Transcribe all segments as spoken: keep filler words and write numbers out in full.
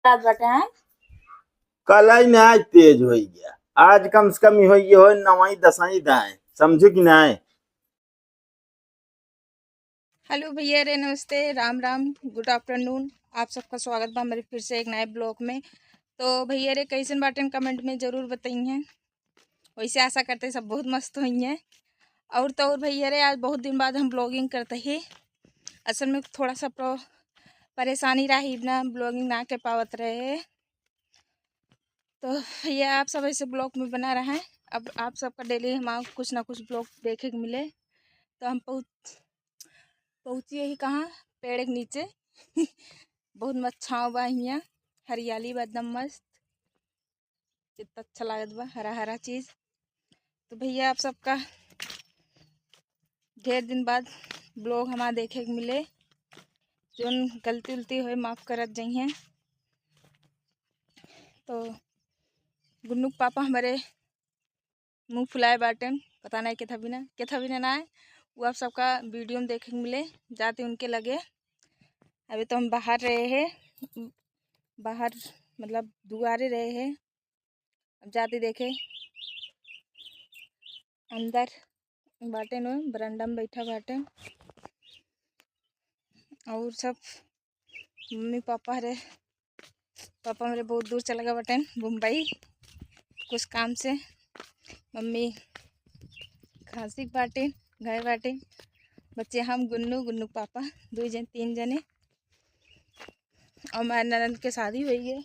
रात बाटे हैं। कल ही ना आज तेज होइ गया, आज कम से कम ही होइ गया, होइ नवाई दसाई दाएं, समझो कि नाय? हेलो भैया रे, नमस्ते, राम राम, गुड आफ्टरनून। आप सबका स्वागत बा हमारे फिर से एक नए ब्लॉग में। तो भैया रे, कैसन बाटेन, कमेंट में जरूर बताइए। वैसे आशा करते सब बहुत मस्त होइए। और तो और भैया रे, आज बहुत दिन बाद हम ब्लॉगिंग करते ही। असल में थोड़ा सा प्रो-, परेशानी रही ना, ब्लॉगिंग ना कर पावत रहे। तो भैया, आप सब ऐसे ब्लॉग में बना रहे हैं। अब आप सबका डेली हम कुछ ना कुछ ब्लॉग देखे के मिले। तो हम पहुँच, पहुँचिए ही कहाँ, पेड़ के नीचे। बहुत मस्त छाँव बा हियाँ, हरियाली बा एकदम मस्त। कितना अच्छा लागत बा, हरा हरा चीज। तो भैया, आप सबका ढेर दिन बाद ब्लॉग हमार देखे के मिले। जोन गलती उलती होए, माफ करत जइहें। तो गुन्नू के पापा हमारे मुँह फुलाए बाटेन, पता नहीं केथा बिना, केथा बिना ना आए, वो आप सबका वीडियो में देखे के मिले। जाते उनके लगे। अभी तो हम बाहर रहे हैं, बाहर मतलब दुआरे रहे हैं। अब जाते देखे अंदर बाटेन, बरंडा में बैठा बाटेन। और सब मम्मी पापा रे, पापा मेरे बहुत दूर चला गए बाटेन, मुंबई, कुछ काम से। मम्मी खांसी बाटेन, गए बाटेन। बच्चे हम गुन्नू, गुन्नू पापा, दो जन, तीन जने। और हमारे ननद के शादी हुई है,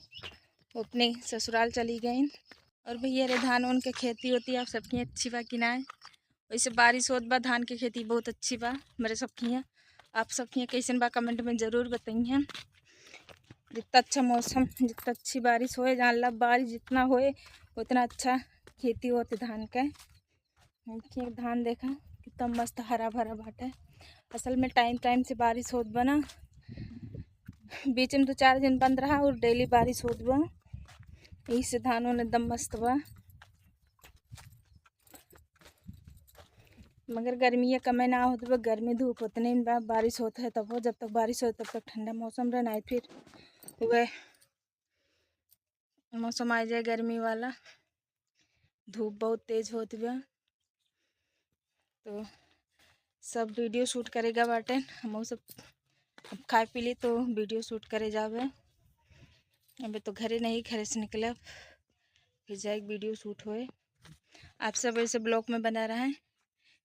वो अपने ससुराल चली गई। और भैया रे, धान उन के खेती होती है, आप सबकी अच्छी बा कि ना? वैसे बारिश होत बा, धान के खेती बहुत अच्छी बा मेरे सबकी यहाँ। आप सबकी यहाँ कैसन बा, कमेंट में जरूर बताइए। जितना अच्छा मौसम, जितना अच्छी बारिश होए, जान ला बारिश जितना होए उतना अच्छा खेती होत धान के। देखिए धान देखा कितना मस्त हरा भरा बाटे। असल में टाइम टाइम से बारिश होत बा ना, बीच में दो चार दिन बंद रहा और डेली बारिश होत बा, यही से धान उन एकदम मस्त बा। मगर गर्मी ये कमे ना होत बा, गर्मी धूप उतने में बा, बारिश होत है तब हो, जब तक बारिश होत तब तक ठंडा मौसम रहे, नहीं फिर वह मौसम आ जाए गर्मी वाला। धूप बहुत तेज होत बा, तो सब वीडियो शूट करेगा बाटे। हम सब अब खाए पी ली तो वीडियो शूट करे जावे। अबे तो घरे नहीं, घरे से निकलब, फिर जाए वीडियो शूट होए। आप सब ऐसे ब्लॉग में बना रहे हैं।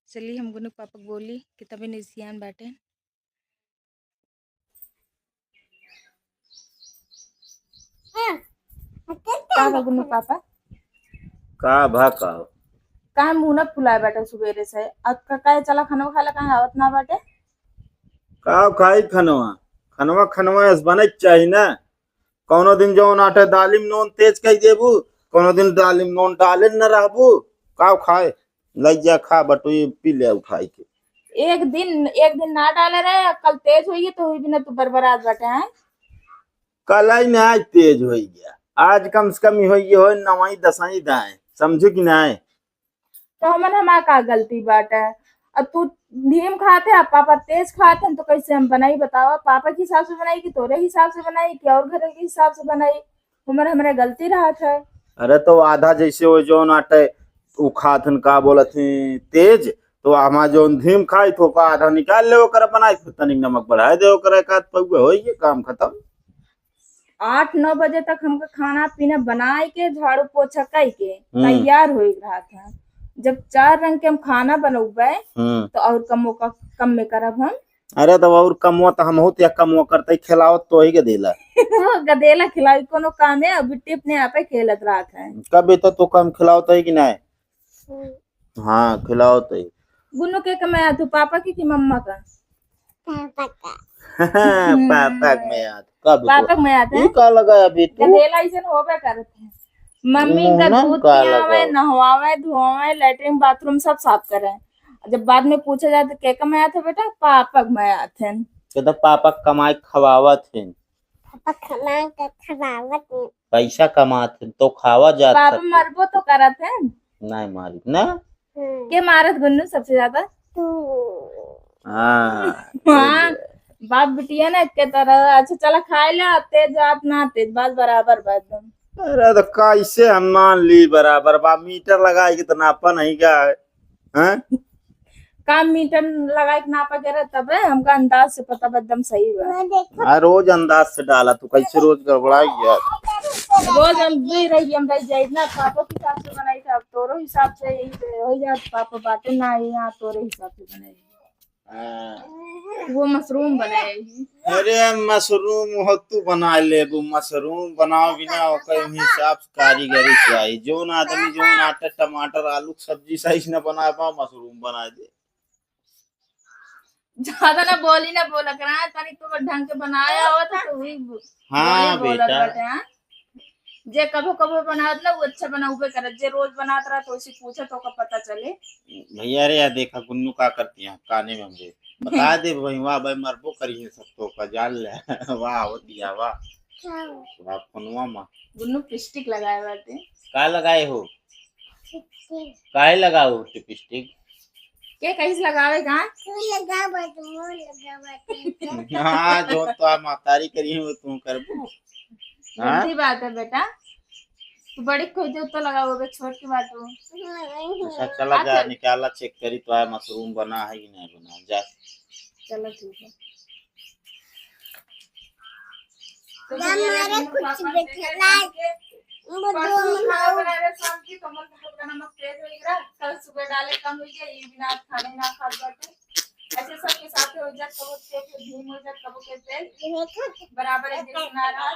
चलिए हम गुनू पापा के बोली कि तभी निशियान बाटे। का बा गुन्नू पापा? का भा का? काहे मुंह ना फुलाए बाटे सुबेरे से? अब का, काहे चला खाना खाला, काहे आवत ना बाटे? का खाई खनवा? खनवा, खनवा अस बने के चाही ना। कौनो दिन जौन आटे दालिम नून तेज कई देबू, कौनो दिन दालिम नून डाले न रहबू। का खाए? लइजा खा बटुई, पी ले उठाई के। एक दिन, एक दिन ना डाले रहे, कल तेज होई तो हुई बिना तू बरबरात बाटे, हैं? कल आई ना, आज तेज होई गया। आज कम से कम ही होई, होई नवाई दसाई दाएं, समझू कि नाय? तो हमन हमार का गलती बाटे? अब तू धीम खात है, अब पापा तेज खात हैं, तो कैसे हम बनाई बतावा? पापा के हिसाब से बनाई कि तोरे हिसाब से बनाई कि और घर के हिसाब से बनाई? हमर, हमरे गलती रहत है। अरे तो आधा जैसे वो जौन आटे उ खात हन, का बोलत हैं, तेज, तो हमार जौन धीम खाई तो ओका आधा निकाल ले, ओकरा बनाई, फिर तनिक नमक बढ़ाए दे, ओकरा एक आध पौवा, होई ये काम खतम। आठ नौ बजे तक हमका खाना पीना बनाए के, झाड़ू पोछा कई के हम्म। तैयार होई रहत है। जब चार रंग के हम खाना बनौबे, हम्म। तो और कम, कम में करब हम। अरे, तब और कमवा त हमहू त या कमवा करते, खिलावत तो ही गदेला। वो गदेला खिलावी कोनो काम है, अभी टिप ने आपे खेलत रहत है। कभी तो तू कम खिलावत है कि नहीं? हम्म। हाँ, खिलावत है। गुन्नू के कमाया तू, पापा की कि मम्मा का? पापा का। पापा के में आत। कब पापा के में आत है? ई का लगा अभी तू? गदेला ऐसन होबे करत है। मम्मी इनका मुंह ना दूध का पियावे, लगाओ। नहवावे, धोवे, लेटरिन बाथरूम सब साफ करे। जब बाद में पूछा जाए तो के का में आत है बेटा? पापा के में आत है। के तो पापा कमाई खवावत है। पापा कमाई के खवावत है। पैसा कमात है तो खावा जात पापा है। मरबो तो करत है। नहीं मालिक ना। हम्म। के मारत गुन्नू सबसे ज्यादा? तू। हाँ। हाँ। बाप बिटिया ना एक के तरह। अच्छा चला खाए ला, तेज बात ना, तेज बात बराबर बा एकदम। अरे तो कैसे हम मान ली बराबर बा? मीटर लगाए के तो नापा नहीं का है? हैं? का मीटर लगाए के नापा के रहे तबे हमका अंदाज से पता बा, एकदम सही बा। हाँ, रोज अंदाज से डाला तू, कैसे रोज गड़बड़ाई यार? रोज हम दे रही, हम रह जाए ना, पापा के हिसाब से बनाई था, अब तोरो हिसाब से यही हो जात, पापा बाटे ना, यहाँ तोरे हिसाब से बनाई। हाँ। वो मशरूम बनाए ही। अरे मशरूम हो तू बना लेबू, मशरूम बनाओ बिना ओकर हिसाब से कारीगरी चाहिए। जौन आदमी जौन आटा, टमाटर, आलू के सब्जी सही से ना बना पा, मशरूम बना दे। ज्यादा ना बोली, ना बोला करा, तनी तू ढंग के बनाया हो तो तू ही बो-, हाँ बोली बोलत बेटा। बाटे, हाँ? जे कबो कबो बनावत ना, वो अच्छा बनाउबे करत। जे रोज बनात रहत, ओसे पूछत, ओका पता चले। भैया रे, या देखा गुन्नू का करती है काने में हमरे। बता दे भाई, वाह भाई, मरबो करी है सब तो का जान ले। वाह, आवत दिया, वाह। हाँ। वाह, फोनवा में। गुन्नू पिस्टिक लगाए बाटे। का लगाए हो? काहे लगाओ लिपस्टिक? के कहिस लगावे का? तू लगावा, तू लगावा, तू लगावा। हाँ, जो तो आप महतारी करी हो, तू करबो। हाँ? गलती बात है बेटा। तू बड़ी को जो तो लगाओ, बे छोट की बात हो। अच्छा, चला जा, निकाला, चेक करी तो आ मशरूम बना है कि नहीं बना, जा। चलो ठीक है। तो जा, भैया, मारे दोनों कुछ पापा बैठे देखे ला। करके वो परसों दो खाना बनाए रहे शाम की, तो मन बहुत का नमक तेज हो गया। कल सुबह डाले कम हो गया, ये बिना आज खाने ना खा बाटे। ऐसे सबके साथ हो जात, कबो पेट में भीम हो जात, कबो के तेल। बराबर एक जैसे ना रहा।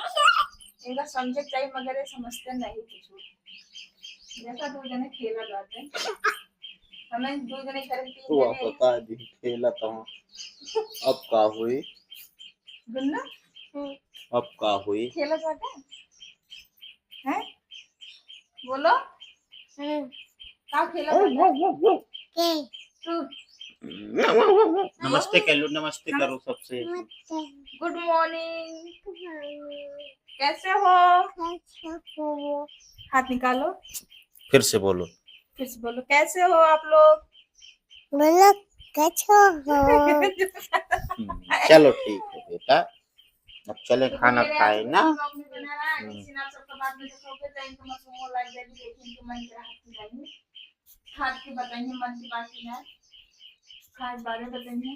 इनका समझे चाहिए, मगर ये समझते नहीं कुछ। देखा, दो जने खेला जाते हैं। हमें दो जने करे, तीन तू जने। पता है, दिन खेला तो अब का हुई? गुन्ना? अब का हुई? खेला जाता है? हैं? बोलो। हम्म। का खेला जाता है? के? तू। नमस्ते कर लो, नमस्ते करो सबसे। नमस्ते। Good morning। Good morning। कैसे हो? कैसे हो? हाथ निकालो। फिर से बोलो। फिर से बोलो, कैसे हो आप लोग? बोलो, कैसे हो? हम्म, चलो ठीक है बेटा, अब चले तो खाना मेरे खाए आज ना। Vlog में बना रहा, हम्म। किसी ना सबका बाद में देखोगे तो इनको मशरूम लग जाएगी, देखिए इनके मन के हाथ की जाएगी। खा के बताइए मन की बात की ना, खा के बारे बताइए।